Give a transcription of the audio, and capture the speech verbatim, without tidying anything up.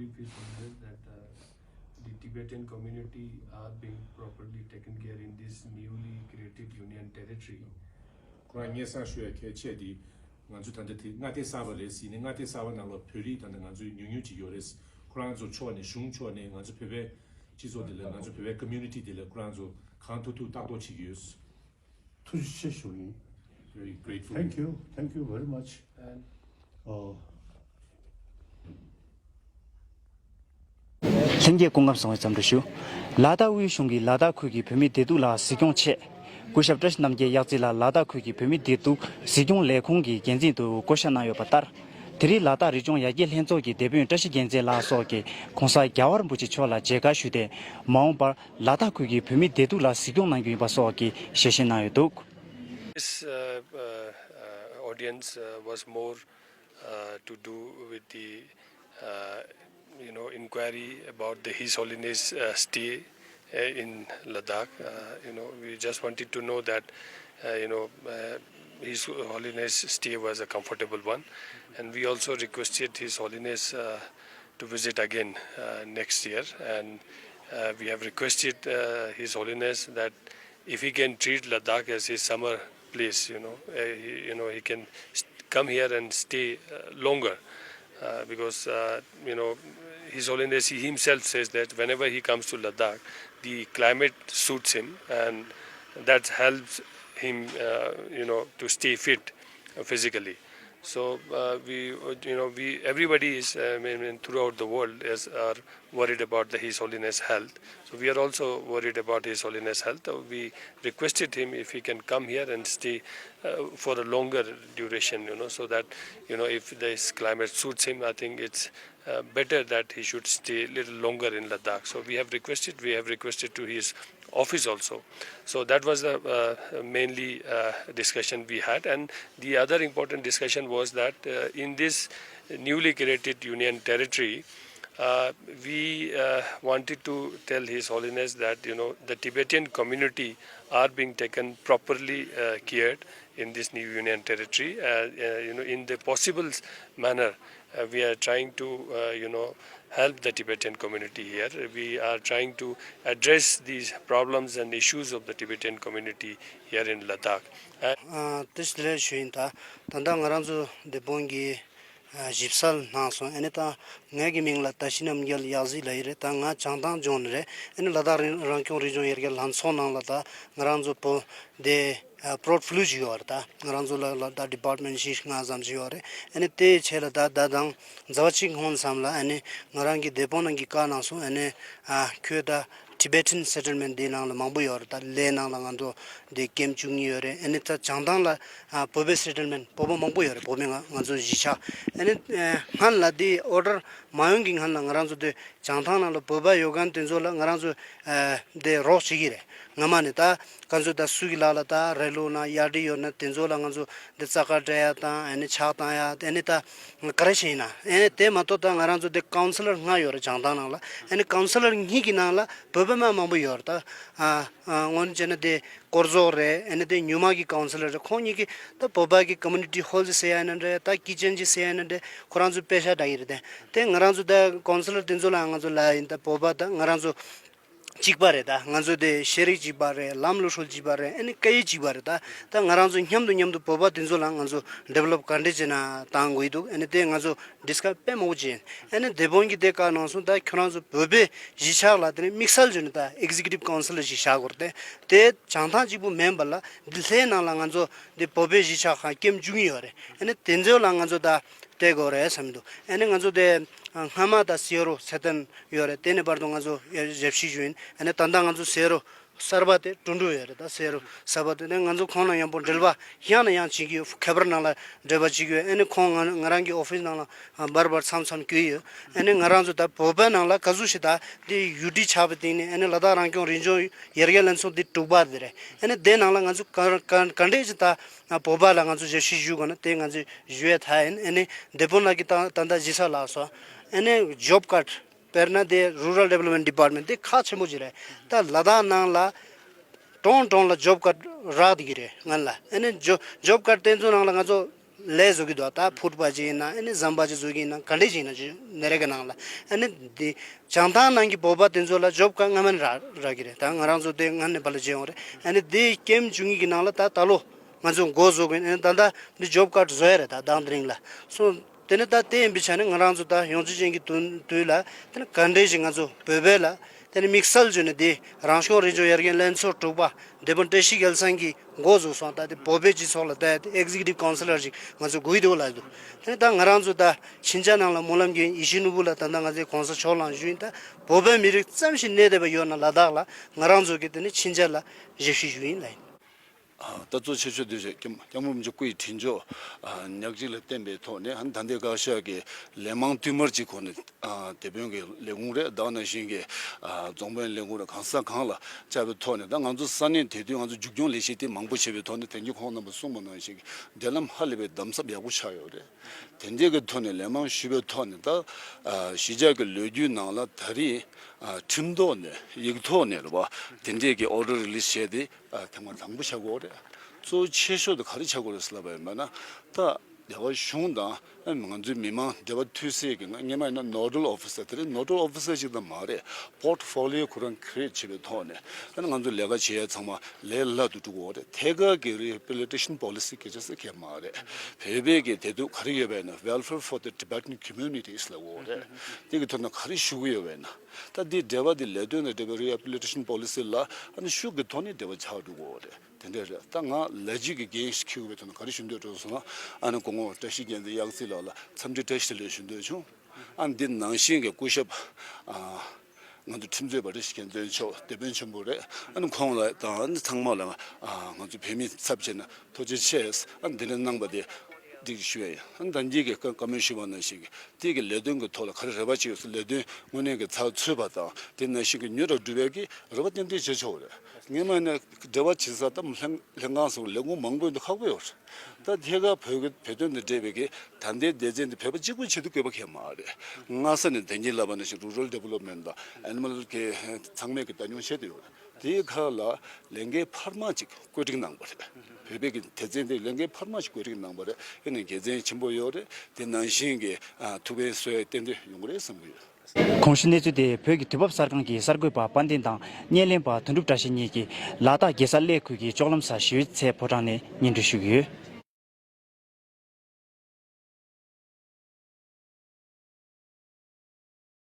If you consider that uh, the Tibetan community are being properly taken care in this newly created union territory. ཁོ་རང་སྙན་སེང་ཞུ་ཡ་གལ་ཆེ་དེ། ང་ཚོ་ད་ལྟ་དེ་མངའ་སྡེ་གསར་པ་རེད་ཟེར་ནས། མངའ་སྡེ་གསར་པ་ནང་ལ་བོད་རིགས་ད་ལྟ་ང་ཚོ་ཉུང་ཉུང་ཅིག་ཡོད་རེད། ཁོ་རང་ཚོ་ཕྱོགས་ནས་གཞུང་ཕྱོགས་ནས་ང་ཚོ་བོད་པའི་སྤྱི་ཚོགས་དེ་ལ། ང་ཚོ་བོད་པའི་community་དེ་ལ་ཁོ་རང་ཚོ་གང་ཐུབ་ཐུབ་ལྟ་རྟོག་བྱེད་ཀྱི་ཡོད། ཐུགས་རྗེ་ཆེ་ཞུ་ཡིན། Very grateful. Thank you. Thank you very much. And ཨོ། ལྷན་རྒྱས་སྐུ་ཁམས་བཟང་བའི་འཚམས་འདྲི་ཞུ། ལ་དྭགས་དབུས་གཞུང་གིས་ལ་དྭགས་ཁུལ་གྱི་བོད་མིའི་བདེ་སྡུག་ལ་གཟིགས་སྐྱོང་ཆེད། སྐུ་ཞབས་བཀྲ་ཤིས་རྣམ་རྒྱལ་གཡག་རྩེ་ལགས་ལ་དྭགས་ཁུལ་གྱི་བོད་མིའི་བདེ་སྡུག་གཟིགས་སྐྱོང་ལས་ཁུངས་ཀྱི་འགན་འཛིན་དུ་བསྐོ་བཞག་གནང་ཡོད་པ་ལྟར། དེ་རིང་ལ་དྭགས་རི་ལྗོངས་ཡར་རྒྱས་ལྷན་ཚོགས་ཀྱི་སྡེ་དཔོན་བཀྲ་ཤིས་རྒྱལ་མཚན་ལགས་སོགས་ཀྱིས་༸གོང་ས་༸རྒྱལ་བ་རིན་པོ་ཆེ་མཆོག་ལ་མཇལ་ཁ་ཞུས་ཏེ། མ་འོངས་པར་ལ་དྭགས་ཁུལ་གྱི་བོད་མིའི་བདེ་སྡུག་ལ་གཟིགས་སྐྱོང་གནང་རྒྱུ་ཡིན་པ་སོགས་ཀྱི་ཞལ་བཞེས་གནང་ཡོད་འདུག། This uh, uh, uh, audience uh, was more uh, to do with the uh, you know, inquiry about the His Holiness uh, stay uh, in Ladakh. Uh, you know, we just wanted to know that uh, you know uh, His Holiness stay was a comfortable one, and we also requested His Holiness uh, to visit again uh, next year, and uh, we have requested uh, His Holiness that if he can treat Ladakh as his summer place, you know, uh, he, you know, he can st- come here and stay uh, longer. Uh, because uh, you know, His Holiness, he himself says that whenever he comes to Ladakh, the climate suits him, and that helps him, uh, you know, to stay fit uh, physically. So uh, we, uh, you know, we, everybody is, uh, I mean, throughout the world is are worried about the His Holiness health. So we are also worried about His Holiness health. Uh, we requested him if he can come here and stay uh, for a longer duration, you know, so that, you know, if this climate suits him, I think it's uh, better that he should stay a little longer in Ladakh. So we have requested, we have requested to his office also. So that was the uh, mainly uh, discussion we had. And the other important discussion was that uh, in this newly created union territory, uh, we uh, wanted to tell His Holiness that, you know, the Tibetan community are being taken properly uh, cared in this new union territory. Uh, uh, you know, in the possible manner, uh, we are trying to, uh, you know, help the Tibetan community here. We are trying to address these problems and issues of the Tibetan community here in Ladakh. Uh, ཨ། དེ་ལས་ཞུ་ཡིན། ད་ད་ལྟ་ང་རང་ཚོ་འདི་བོན་གྱི་ཨ་ཞིབ་གསལ་གནང་སོང་། ཨ་ནི་ད་ངའི་གི་མིང་ལ་བཀྲ་ཤིས་རྣམ་རྒྱལ་གཡག་རྩེ་ལབ་ཀྱི་རེད། ད་ང་བྱང་ཐང་ལྗོངས་ནས་རེད། ཨ་ནི་ལ་དྭགས་རང་རང་སྐྱོང་རི་ལྗོངས་ཡར་རྒྱས་ལྷན་ཚོགས་ནང་ལ་ད་ང་རང་ཚོ་བོད་དེ་ཨ་པོར་ཊི་ཕོ་ལི་ཡོ་ཅིག་ཡོད་རེད། ད་ང་རང་ཚོ་ལ་ལ་ད་ཌི་པཱར་ཊི་མེན་ཊི་བཞི་ལྔ་ཙམ་ཞིག་ཡོད་རེད། ཨ་ནི་དེའི་ཆེད་ལ་ད་ད་དང་ཟླ་བ་གཅིག་སྔོན་ཙམ་ལ་ཨ་ནི་ང་རང་གི་སྡེ་དཔོན་ནང་གི་བཀའ་གནང་སོང་། ཨ་ནི་ཨ་ཁྱོད་ད་ཊི་བེ་ཊན་སེ་ཊལ་མེན་ཊི་འདི་ནང་ལ་མང་པོ་ཡོད་རེད། ད་ལའི་ནང་ལ་ང་ཚོ་འདི་ཀེམ་བཅུ་གཉིས་ཡོད་རེད། ཨ་ནི་ད་བྱང་ཐང་ལ་ཨ་བོད་པའི་སེ་ཊལ་མེན་ཊི་བོད་པ་མང་པོ་ཡོད་རེད། བོད་མི་ང་ང་ཚོ་གཞིས་ཆགས། ཨ་ནི་ཨ་སྔན་ལ་འདི་ཨོར་ཌར་མ་ཡོང་གི་སྔན་ལ་ང་རང་ཚོ་འདི་བྱང་ཐང་ནང་ལ་བོད་པ་ཡོད་མཁན་དེ་ཚོ་ལ་ང་རང་ཚོ་ཨ་འདི་རོགས་བྱེད་ཀྱི་རེད། སྔ་མ་ནས་ད་ང་ཚོ་ད་སུ་གི་ལག་ལ་ད་རེ་ལུག་ན་ཡར་དྲི་ཡོད་ན་དེ་ཚོ་ལ་ང་ཚོ་འདི་རྩ་དཀར་སྤྲད་ཡ་དང་། ཨ་ནི་ཕྱག་བཏང་ཡ། ཨ་ནི་ད་ག་རེ་བྱས་ཡིན་ན། ཨ་ནི་དེ་མ་གཏོགས་ད་ང་རང་ཚོ་འདི་ཀའུན་སི་ལར་ལྔ་ཡོད་རེད་བྱང་ཐང་ནང་ལ། ཨ་ནི་ཀའུན་སི་ལར་གཉིས་ཀྱི་ནང་ལ་བོད་པ་མ་མང་པོ་ཡོད་རེད། ད་ཨ་ཨ་དངོས་གནས་བྱས་ན་དེ་སྐོར་ཚོགས་རེད། ཨ་ནི་དེ་ཉུལ་མ་གི་ཀའུན་སི་ལར་རེད། ཁོང་གཉིས་ཀྱིས་ད་བོད་པ་གི་ཀོ་མུ་ནི་ཊི་ཧོལ་ཟེར་ཡ་ཡིན་ན་འདྲ། ད་ཀི་ཅན་ཅིག་ཟེར་ཡ་ཡིན་ན་འདྲ། ཁོ་རང་ཚོ་པེ་ཤ་བསྒྲགས་ཀྱི་རེད། དེ་དེ་ང་རང་ཚོ་ད་ཀའུན་སི་ལར་དེ་ཚོ་ལ་ང་ཚོ་ལབ་ཡིན། ད་བོད་པ་ད་ང་རང་ཚོ་གཅིག་པ་རེད། ད་ང་ཚོ་དེ་ཤེས་རིག་གཅིག་པ་རེད། ལམ་ལུགས་སྲོལ་གཅིག་པ་རེད། ཨ་ནི་སྐད་ཡིག་གཅིག་པ་རེད། ད་ད་ང་རང་ཚོ་མཉམ་དུ་མཉམ་དུ་བོད་པ་དེ་ཚོ་ལ་ང་ཚོ་ཌི་ཝེ་ལོབ་ག་འདྲས་བྱས་ན་བཏང་དགོས་ཀྱི་འདུག། ཨ་ནི་དེ་ང་ཚོ་ཌི་སི་ཀ་སི་དཔེ་མང་པོ་བྱས་ཡིན། ཨ་ནི་སྡེ་དཔོན་གྱིས་དེ་བཀའ་གནང་སོང་། ད་ཁྱོད་རང་ཚོ་བོད་པའི་གཞིས་ཆགས་ལ་དེ་ནས་དམིགས་བསལ་བྱས་ནས་ད་ཨེག་ཛི་ཀེ་ཊིབ་ཀའུན་སི་ལར་ཞིག་བཞག་དགོས་རེད། དེ་དེ་བྱང་ཐང་གཅིག་པུ་མིན་པ་ལ་འདི་ལྷའི་ནང་ལ་ང་ཚོ་འདི་བོད་པའི་གཞིས་ཆགས་ཁག་ཀེམ་བཅུ་གཉིས་ཡོད་རེད། ཨ་ནི་དེ་ཚོ་ལ་ང་ཚོ་ད་བལྟ་དགོས་རེད་བསམ་འདུག། ཨ་ནི་ང་ཚོ་དེ་སྔ་མ་ད་སེ་རོ་ཚེ་བརྟན་ཡོད་རེད། དེ་ནས་བར་དུ་ང་ཚོ་ཞབས་ཕྱི་ཞུས་ཡིན། ཨ་ནི་ད་ལྟ་ང་ཚོ་སེ་རོ་གསར་པ་དེ་གྲུབ་འགྲོ་ཡོད་རེད། ད་སེ་རོ་གསར་པ་དེ་ནས་ང་ཚོ་ཁོང་ལ་ཡང་པོ་འབྲེལ་བ་ཡང་ནས་ཡང་བྱེད་ཀྱི་ཡོད། ཁ་པར་ནང་ལ་འབྲེལ་བ་བྱེད་ཀྱི་ཡོད། ཨ་ནི་ཁོང་ང་ང་རང་གི་ཨོ་ཕིས་ནང་ལ་འབར་འབར་མཚམས་མཚམས་བསྐྱོད་ཡོད། ཨ་ནི་ང་རང་ཚོ་ད་བོད་པའི་ནང་ལ་ག་ཚོད་ཞིག་ད་དེ་ཡུ་ཊི་ཆགས་པའི་སྟེང་ནས། ཨ་ནི་ལ་དྭགས་རང་སྐྱོང་རི་ལྗོངས་ཡར་རྒྱས་ལྷན་ཚོགས་འདི་དྲུག་པ་དེ་རེད། ཨ་ནི་དེ་ནང་ལ་ང་ཚོ་ག་ག་ག་འདྲས་ཞིག་ད་བོད་པ་ལ་ང་ཚོ་ཞབས་ཕྱི་ཞུ་དགོས་ན་དེ་ང་ཚོས་ཞུ་ཡས་ད་ཡིན། ཨ་ནི་སྡེ་དཔོན་ལགས་ཀྱིས་ད་ད་ལྟ་ཞུས་ཚར་ལགས་སོ། ཨ་ནི་ཇོབ་ཀར་ཌི། དཔེར་ན་དེ་རུ་རལ་ཌི་ཝེ་ལོབ་མེན་ཊི་ཌི་པཱར་ཊི་མེན་ཊི་དེ་ཁག་ཆེན་པོ་ཅིག་རེད། ད་ལ་དྭགས་ནང་ལ་གྲོང་གྲོང་ལ་ཇོབ་ཀར་ཌི་རག་བསྡད་ཀྱི་རེད་སྔོན་ལ། ཨ་ནི་ཇོ་ཇོབ་ཀར་ཌི་དེ་ཚོ་ནང་ལ་ང་ཚོ་ ལས་བཟོ་གི་འདུག་ད་ཕུར་པ་ཅིག་ཡིན་ན་ཨ་ནི་ཟམ་པ་ཅིག་བཟོ་གི་ཡིན་ན་ག་འདྲས་ཅིག་ཡིན་ན་ཅིག་ནེ་རེ་གི་ནང་ལ་ཨ་ནི་འདི་བྱང་ཐང་ནང་གི་བོད་པ་དེ་ཚོ་ལ་ཇོབ་ཀ་སྔ་མ་ནས་རག་རག་གི་རེད། ད་ང་རང་ཚོ་དེ་སྔ་ནས་ཕར་ལ་བརྗེད་ཡོང་རེད། ཨ་ནི་དེ་ཀེམ་བཅུ་གཉིས་ཀྱི་ནང་ལ་ད་ད་ལོ་ང་ཚོ་འགོ་བཟོ་དགོས། ཨ་ནི་ད་ལྟ་འདི་ཇོབ་ཀ་བཟོ་ཡ་རེད། ད་དང་དེ་རིང་ལ་སོང་། དེ་ནས་ད་དེ་ཡིན་པའི་ཆ་ནས་ང་རང་ཚོ་ད་ཡོངས་འཛིན་ཅན་གྱི་དུས་དུས་ལ་དེ་ནས་ག་འདྲས་ཤིག་ང་ཚོ་བོད་པའི་ལ་དེ་ནས་དམིགས་བསལ་བརྗོད་ནས་དེ་རང་སྐྱོང་རི་ལྗོངས་ཡར་རྒྱས་ལྷན་ཚོགས་དྲུག་པ་སྡེ་དཔོན་བཀྲ་ཤིས་རྒྱལ་མཚན་གྱིས་འགོ་བཙུགས་སོང་། ད་དེ་བོད་པའི་སྤྱི་ཚོགས་ལ་ད་དེ་ཨེག་ཛི་ཀུ་ཊིབ་ཀའུན་སི་ལར་ཅིག་ང་ཚོ་དགོས་འདུག་ལབ་འདུག་དེ་ནས་ད་ང་རང་ཚོ་ད་ཕྱིན་ཆད་ནང་ལ་སྨོན་ལམ་རྒྱུན་ཡིད་བཞིན་ནོར་བུ་ལ་ད་ལྟ་ང་ཚོའི་གོང་ས་མཆོག་ལ་ཞུ་ཡིན། ད་བོད་པའི་མི་རིགས་ཙམ་ཞིག་གནས་བསྡད་པ་ཡོད་ན་ལ་དྭགས་ལ་ང་རང་ཚོ་གི་དེ་ནས་ཕྱིན་ཆད་ལ་ཞབས་ཕྱི་ཞུ་ཡིན་ལབ་ཡིན། ཨ། ད་གཙོ་ཆེ་ཤོས་དེ་སྐྱབས་སྐྱབས་མགོན་རིན་པོ་ཆེ་སྐུ་ཡི་དྲིན་ལྗོངས་ཨ་ཉག་གཅིག་ལ་བརྟེན་པའི་ཐོག་ནས་ཨ་ད་ལྟའི་བཀའ་ཤག་གི་ལས་མང་བསྟུད་མར་གྱི་སྒོ་ནས་ཨ་དེད་དཔོན་གྱི་ལས་ཁུངས་རེད། ད་ག་ནང་བཞིན་གྱི་ཨ་རྫོང་དཔོན་ལས་ཁུངས་རེད། གང་ས་གང་ལ་བཅར་བའི་ཐོག་ནས་ད་ང་ཚོ་ས་གནས་དེ་དུས་ང་ཚོ་མཇུག་སྐྱོང་ལས་གཞི་དེ་མང་པོ་བྱས་པའི་ཐོག་ནས་དེང་གི་ཁོང་རྣམ་པ་གསུངས་པ་ནང་བཞིན་གྱི་འབྲེལ་ལམ་ཧ་ལས་པའི་དམ་ཟབ་ཡག་པོ་ཆགས་ཡོད་རེད། དེ་འདྲའི་གི་ཐོག་ནས་ལས་མང་ཞུས་པའི་ཐོག་ནས་ད་ཨ་གཞིས་ཆགས་ཀྱི་ལོ་རྒྱུས་ནང་ལ་ད་རེས་ཨ་ཁྲིམས་ཐོག་ནས་ཡིག་ཐོག་ནས་རེད་པ། དེ་འདྲའི་གི་ཨོར་ཌར་རི་ལིས་བྱས་ཏེ། ཨ་ཐེངས་མ་དང་པོ་ཆགས་ཀྱི་ཡོད་རེད། གཙོ་ཆེ་ཤོས་དེ་ག་རེ་ཆགས་ཀྱི་ཡོད་རེད་ཟེར་ལབ་པ་ཡིན་པ་ན། ད་རྒྱ་གར་གཞུང་དང་ཨ་ང་ཚོའི་མི་མང་འབྲེལ་བ་མཐུད་སའི་གི་ང་སྔོན་མ་ཡིན་ན་ནོ་ཌལ་ཨོ་ཕི་སར། དེ་རིང་ནོ་ཌལ་ཨོ་ཕི་སར་ཞིག་ཙམ་མ་རེད། པོར་ཊི་ཕོ་ལི་ཡོ་ཁོ་རང་ཁི་རི་ཨེ་ཊི་བྱེད་པའི་ཐོག་ནས་ཨ་ང་ཚོ་ལས་ཀ་བྱེད་ཡ་ཚང་མ་ལས་སླ་དུ་འགྲོ་གི་ཡོད་རེད། ཐད་ཀར་གྱི་རི་ཧེ་བི་ལི་ཊེ་ཤན་པོ་ལི་སི་སྐད་ཆ་ཟེར་མཁན་མ་རེད། བོད་པའི་གི་དེ་དུས་ག་རེ་ཡོད་པ་ཡིན་ན། Welfare for the Tibetan Communities ལབ་ཀྱི་ཡོད་རེད། དེ་གི་ཐོག་ན་ག་རེ་ཞུ་གི་ཡོད་པ་ཡིན་ན། ད་འདི་འབྲེལ་བ་འདི་ལས་དོན་དང་འབྲེལ་བའི་རི་ཧེ་བི་ལི་ཊེ་ཤན་པོ་ལི་སི་ལ་ཨ་ནི་ཤུགས་ཀྱི་ཐོག་ནས་འབྲེལ་བ་ཆགས་འགྲོ་གི་ཡོད་རེད། དེ་འདྲ་རེད། ད་ང་ལས་བྱེད་ཀྱི་འགན་ཞིག་འཁྱེར་དགོས་པའི་ཐོག་ནས་ག་རེ་ཞུ་འདོད་འགྲོ་སོང་ན། ཨ་ནི་སྐུ་ངོ་བཀྲ་ཤིས་རྒྱལ་མཚན་ཡང་སྲིད་ལགས་ལ་འཚམས་འདྲི་བཀྲ་ཤིས་བདེ་ལེགས་ཞུ་འདོད་བྱུང་། ཨ་ནི་འདི་ནང་བཞིན་གྱི་སྐུ་ཞབས་ཨ་ང་ཚོ་ཁྲིམས་རྩོད་པ་བཀྲ་ཤིས་རྒྱལ་མཚན་མཆོག་སྡེ་དཔོན་ཆེན་པོ་རེད། ཨ་ནི་ཁོང་ལ་དང་ཨ་ནི་ཚང་མ་ལ་ཨ་ང་ཚོ་བོད་མི་ཚབ་བྱས་ནས་ཐུགས་རྗེ་ཆེ། ཨ་ནི་འདི་འདྲ་གནང་པ་དེ་འགྲིག་ཞུ་ཡ་ཡིན། ཨ་ནི་ད་འདི་གི་བཀའ་བཀའ་མོལ་ཞུས་པ་ནང་བཞིན་གྱི་དེ་གི་ལས་དོན་གྱི་ཐོག་ལ་ག་རེ་རེ་བ་བྱེད་ཡོད་ཟེར། ལས་དོན་དངོས་གནས་ཀྱི་ཚགས་ཚུད་པ་དང་དེ་ནང་བཞིན་གྱི་མྱུར་དུ་འགྲུབ་པའི་གི་རེ་བ་ཏན་ཏན་བྱེད་ཆོག་རེད། སྔོན་མ་ནས་འབྲེལ་བ་བྱེད་ས་ད་ལྷན་ལྷན་ཁང་སོགས་ལས་ཁུངས་མང་པོ་འདུག་ཁག་པོ་ཡོད་རེད། ད་ཐད་ཀར་བོད་ཀྱི་བོད་དོན་དང་འབྲེལ་བའི་གི་ད་ལྟའི་སྡེ་ཚན་འདི་བོད་པ་གཅིག་པུ་བྱེད་དུ་དགོས་པ་གང་ཡང་མ་རེད། སྔ་ས་ནས་ད་གིན་ལབ་པ་ནང་བཞིན་རུ་རལ་ཌི་ཝེ་ལོབ་མེན་ཊི་དང་ཨེ་ནི་མལ་གི་ཚང་མས་གི་ལྟ་སྐྱོང་བྱེད་དུ་ཡོད་རེད། དེའི་ཁ་ལ་ལས་འགན་འཕར་མ་ཅིག་བཀོད་སྒྲིག་གནང་པ་རེད། བོད་པའི་གི་སྡེ་ཚན་དེ་ལས་འགན་འཕར་མ་ཞིག་བཀོད་སྒྲིག་གནང་པ་རེད། ཨེ་ནི་དགེ་མཚན་ཆེན་པོ་ཡོད་རེད། དེ་ནང་བཞིན་གྱི་ཨ་ཐུགས་ཕན་གསོས་ཏན་ཏན་ཡོང་གི་རེད་བསམ་གྱི་ཡོད། གོང་ཞུས་གནས་ཚུལ་དེ་བོད་ཀྱི་དུས་བབ་གསར་ཁང་གི་གསར་འགོད་པ་དཔལ་ལྡན་དང་བརྙན་ལེན་པ་དོན་གྲུབ་བཀྲ་ཤིས་གཉིས་ཀྱིས་ལ་དྭགས་རྒྱལ་ས་གླེ་ཁུལ་གྱི་ལྕོག་ལམ་གཟར་ཞི་བའི་ཚལ་ཕོ་བྲང་ནས་སྙན་སྒྲོན་ཞུས་ཡོད།